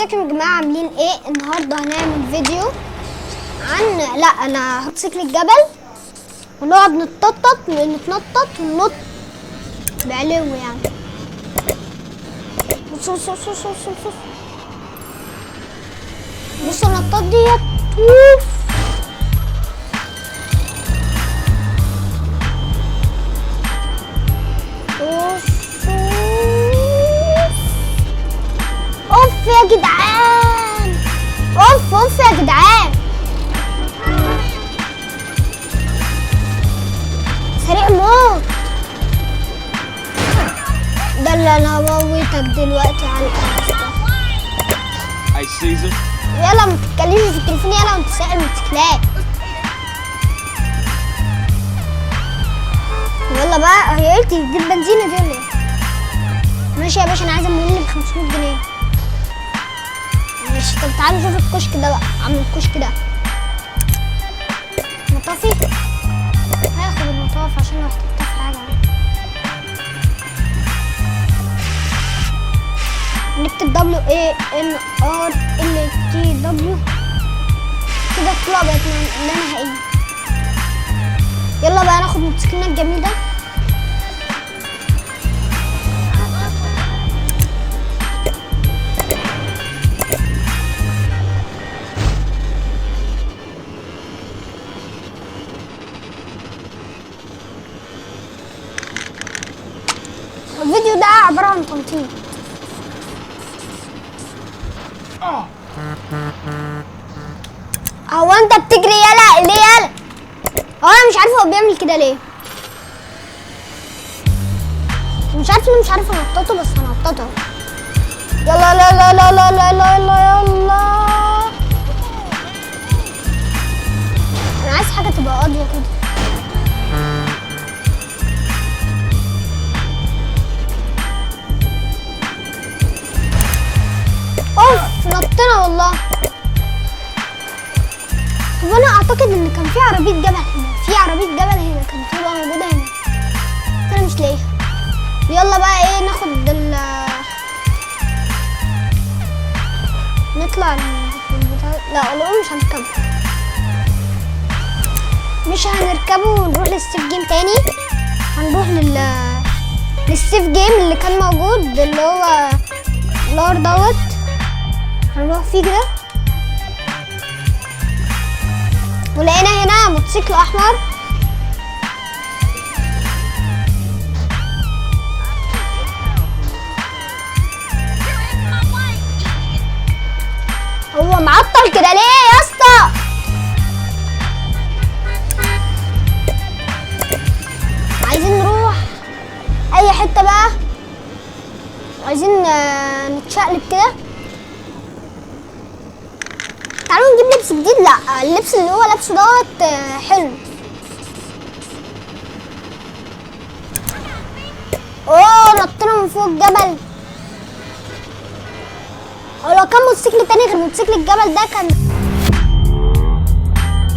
ازيكم يا جماعة، عاملين ايه؟ النهارده هنعمل فيديو عن لا انا هتسكل الجبل ونقعد نتنطط وننط بعلو يعني. بصوا بصوا بصوا بصوا بصوا بصوا النطاط ديت. اوف اوف يا جدعان، اوف اوف يا جدعان، سريع موت. ده اللي انا هموتك دلوقتي على القفص. يلا ما تتكلمش في التليفون، يلا وانت سائل موتوسيكلات. يلا بقى، هي قلت دي البنزينه دي ولا ايه؟ ماشي يا باشا، انا عايزه امول ب 500 جنيه. ماشي، طب تعالوا نشوف الكشك ده بقى، عم الكشك ده مطافي. هاخد المطاف عشان لو احتجت في حاجة. نكتب W A N R L T W كده، الطلعة بقت لا نهائية. يلا بقى ناخد موتوسيكلنا الجميل ده. الفيديو ده عبارة عن تنطيط. هو انت بتجري يلا ليه يلا؟ هو انا مش عارفه هو بيعمل كده ليه، مش عارفه ليه، مش عارفه انططه، بس هنططه. يلا لا لا لا لا لا لا يلا يلا، انا عايز حاجة تبقى قاضيه كده. اوف نطينا والله. طب انا اعتقد ان كان في عربية جبل هنا، في عربية جبل هنا كانت تبقى موجودة هنا، بس انا مش لاقيها. يلا بقى ايه، ناخد ال نطلع البتاع. لا والله مش هنركبه، مش هنركبه، ونروح لل safe game تاني. هنروح لل safe game اللي كان موجود، اللي هو لار دوت، هنروح فيه كده. ولقينا هنا موتوسيكل احمر. هو معطل كده ليه يا اسطى؟ عايزين نروح اي حتة بقى، عايزين نتشقلب كده. تعالوا نجيب لبس جديد. لا اللبس اللي هو لابسه دوت حلو. اوه نطينا من فوق الجبل. او لو كان موتوسيكل تاني غير موتوسيكل الجبل ده كان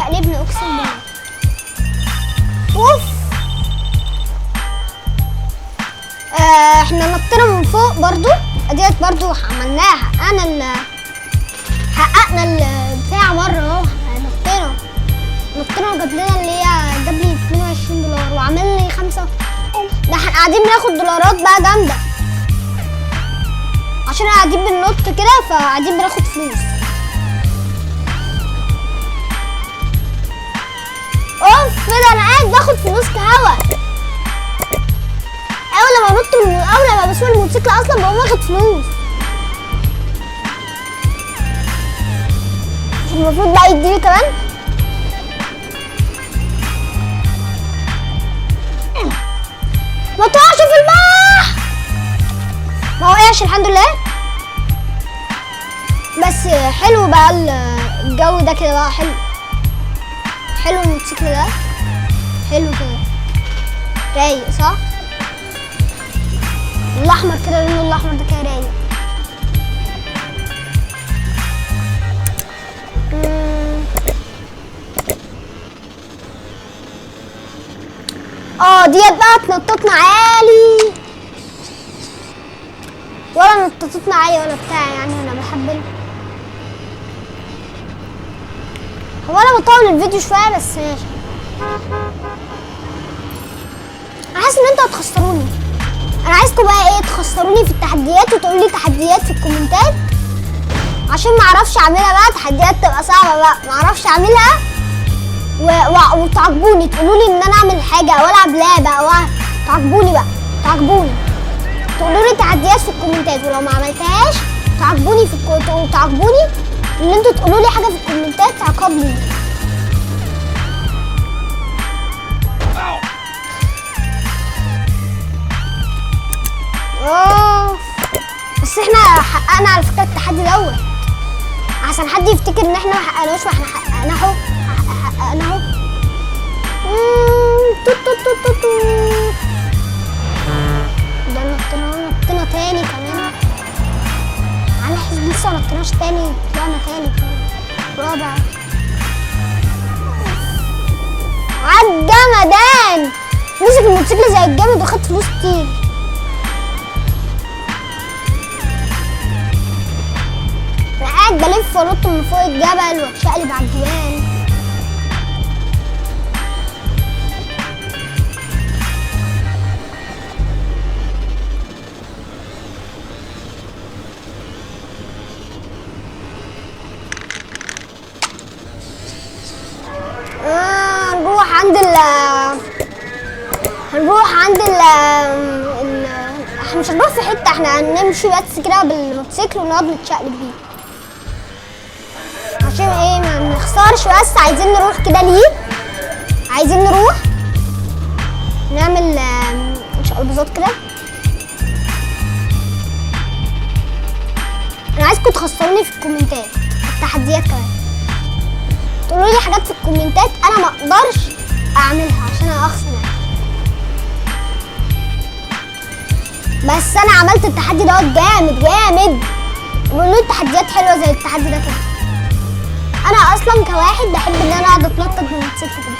قلبني، اقسم بالله. اوف احنا نطينا من فوق برضو، ديت برضو عملناها. انا اللي حققنا البتاع مرة اهو، نطينا وجاب لنا اللي هي جاب لي 22 دولار وعمل لي 5. ده احنا قاعدين بناخد دولارات بقى جامدة، عشان قاعدين بننط كده فقاعدين بناخد فلوس. اوف ده انا قاعد باخد فلوس كهوا. اول لما انط من اول لما بسوق الموتوسيكل اصلا بقوم واخد فلوس. المفروض بقى يديني كمان. ما تقعش في البحر، ما وقعش الحمد لله. بس حلو بقى الجو ده كده بقى، حلو حلو الموتوسيكل ده حلو كده، رايق صح؟ الاحمر كده، لونه الاحمر ده كده رايق. ديت بقى اتنططنا عالي. ولا نططت معايا ولا بتاع، يعني انا بحبل. هو انا بطول الفيديو شوية بس ماشي. انا حاسس ان انتوا هتخسروني. انا عايزكم بقى ايه، تخسروني في التحديات وتقولوا لي تحديات في الكومنتات عشان ما اعرفش اعملها بقى. تحديات تبقى صعبة بقى ما اعرفش اعملها، وتعجبوني، تقولوا لي ان انا اعمل حاجة او العب لعبه او تعجبوني بقى، تعجبوني، تقولوا لي تحديات في الكومنتات، ولو ما عملتهاش تعجبوني في تعجبوني ان انتوا تقولوا لي حاجة في الكومنتات عقاب لي. بس احنا حققنا على فكرة التحدي دوت، عشان حد يفتكر ان احنا ما حققناهوش واحنا حققناه. حققناه. توت توت توت توت توت. ده نطينا تاني كمان. على حسب لسه ما نطيناش تاني، طلعنا تالت رابع. عالجمدان، مسك الموتوسيكل زي الجامد وخد فلوس كتير. انا قاعد بلف وانط من فوق الجبل واتشقلب على الجبال. هنروح عند ال احنا مش هنروح في حتة، احنا هنمشي بس كده بالموتوسيكل ونقعد نتشقلب بيه عشان ايه ما نخسرش. بس عايزين نروح كده ليه، عايزين نروح نعمل شقلباظات كده. انا عايزكم تخسروني في الكومنتات التحديات كمان، تقولوا لي حاجات في الكومنتات انا ما اقدرش اعملها عشان انا اخسر يعني. بس انا عملت التحدي دوت جامد جامد، بيقولوا لي التحديات حلوة زي التحدي ده كده. انا اصلا كواحد بحب ان انا اقعد اتنطط بالموتوسيكل كده،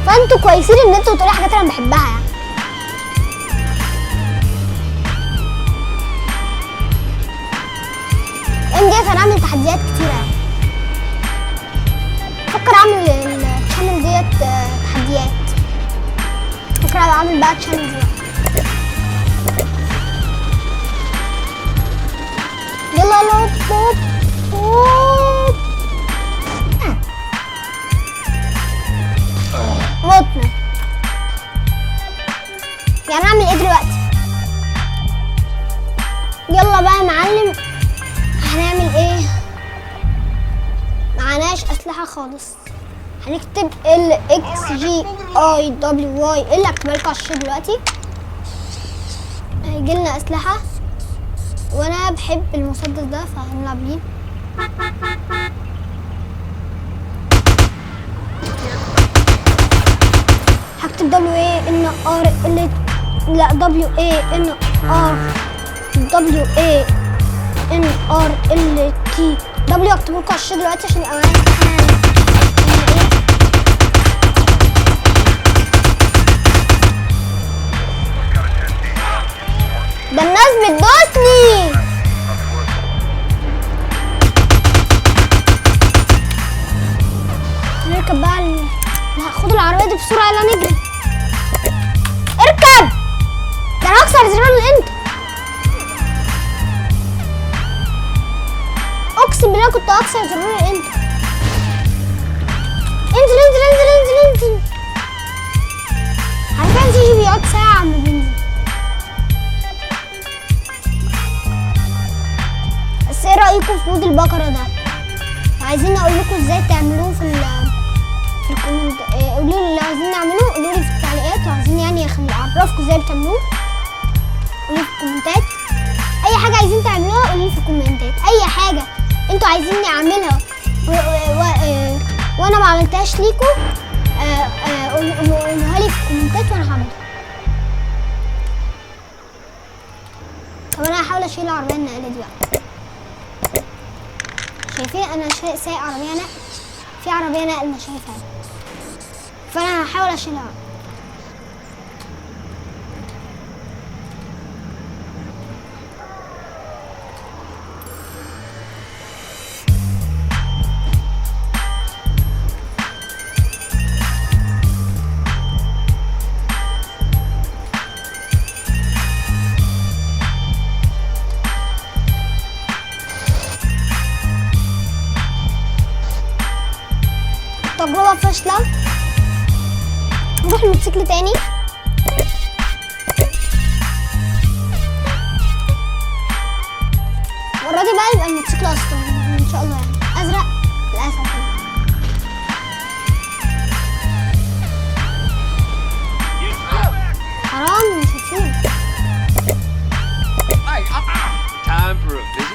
فانتوا كويسين ان انتوا بتقولوا حاجات انا بحبها يعني. ام ديت هنعمل تحديات كتيرة يعني. بفكر اعمل ال channel ديت تحديات، بفكر اعمل بقى channel بقى. يلا يلا هوب هوب هوب. متنا. يعني اعمل ايه دلوقتي؟ يلا بقى يا معلم، هنعمل ايه؟ معناش اسلحة خالص. هنكتب ال X G I W Y L، هكتبها لكم على الشاشة دلوقتي. هيجي لنا اسلحة، وانا بحب المسدس ده فهنلعب بيه. هكتب W A N R L، لا W A N R W A N R L T W. هكتبه لكم على الشاشة دلوقتي عشان يبقى معايا اسلحة. ده الناس بتدوسني. نركب بقى لا خد العربية دي بسرعة، يلا نجري. اركب، ده انا هكسر زرار ال enter. اقسم بالله كنت هكسر زرار ال enter. انزل انزل انزل انزل انزل. عارفين سيجي بيقعد ساعة عم بينزل. بس ايه رأيكم في mod البقرة ده؟ عايزين اقول لكم ازاي تعملوه في ال comment. قولوا لي اللي عايزين نعمله، قولوا لي في التعليقات، وعايزين يعني اعرفكم ازاي بتعملوه. قولوا لي في الكومنتات اي حاجة عايزين تعملوها، قولوا لي في الكومنتات اي حاجة انتوا عايزيني اعملها وانا ما عملتهاش ليكم، قولوها لي في الكومنتات وانا هعملها. طب انا هحاول اشيل العربية النقالة دي بقى. شايفين انا سايق عربية نقل، في عربية نقل انا شايفها، فانا هحاول اشيلها. فاشلة. نروح الموتوسيكل تاني. المرة دي بقى يبقى الموتوسيكل اصلا.